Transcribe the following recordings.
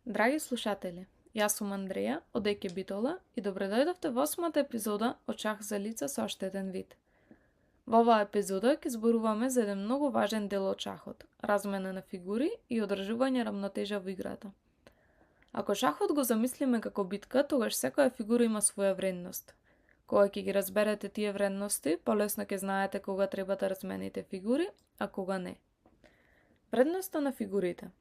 Драги слушатели, јас сум Андреја од Еќе Битола и добре дојдовте во 8-та епизода од шах за лица со оштетен вид. Во оваа епизода ќе зборуваме за еден многу важен дел од шахот – размена на фигури и одржување рамнотежа во играта. Ако шахот го замислиме како битка, тогаш секоја фигура има своја вредност. Кога ќе ги разберете тие вредности, полесно ќе знаете кога треба да размените фигури, а кога не. Вредноста на фигурите.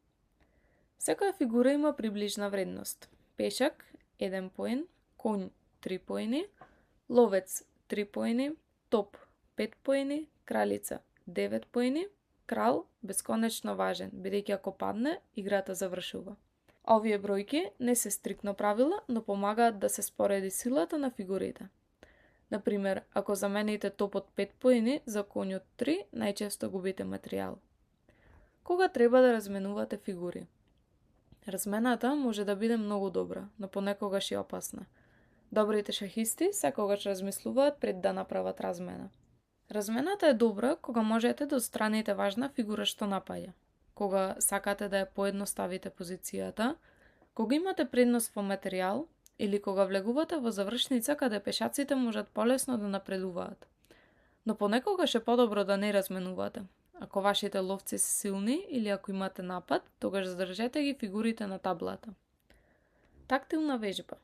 Секоја фигура има приближна вредност. Пешак 1 поен, конј 3 поени, ловец 3 поени, топ 5 поени, кралица 9 поени, крал бесконечно важен, бидејќи ако падне, играта завршува. Овие бројки не се стриктно правила, но помагаат да се спореди силата на фигурите. Например, ако замените топот 5 поени за конјот 3, најчесто губите материјал. Кога треба да разменувате фигури? Размената може да биде многу добра, но понекогаш и опасна. Добрите шахисти секогаш размислуваат пред да направат размена. Размената е добра кога можете да отстраните важна фигура што напаѓа, кога сакате да ја поедноставите позицијата, кога имате предност во материјал или кога влегувате во завршница каде пешаците можат полесно да напредуваат. Но понекогаш е подобро да не разменувате. Ако вашите ловци се силни или ако имате напад, тогаш задржете ги фигурите на таблата. Тактилна вежба.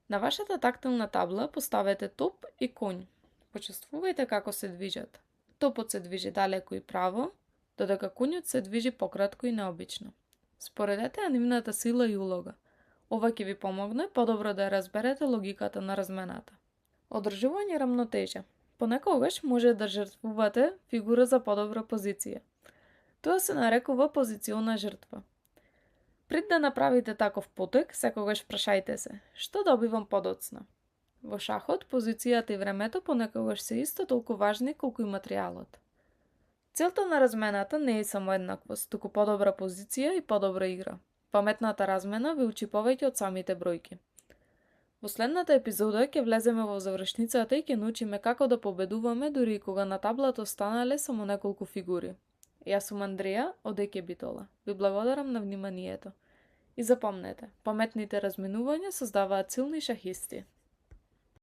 На вашата тактилна табла поставете топ и конј. Почувствувајте како се движат. Топот се движи далеко и право, додека конјот се движи пократко и необично. Споредете ја нивната сила и улога. Ова ќе ви помогне подобро да ја разберете логиката на размената. Одржување рамнотежа. Понекогаш може да жртвувате фигура за подобра позиција. Тоа се нарекува позициона жртва. Пред да направите таков потек, секогаш прашајте се, што добивам подоцна? Во шахот, позицијата и времето понекогаш се исто толку важни колку и материјалот. Целта на размената не е само еднаквост, туку подобра позиција и подобра игра. Паметната размена ви учи повеќе од самите бројки. Во следната епизода ќе влеземе во завршницата и ќе научиме како да победуваме дури и кога на таблата останале само неколку фигури. Јас сум Андреја од Еќе Битола. Ви благодарам на вниманието. И запомнете, паметните разменувања создаваат силни шахисти.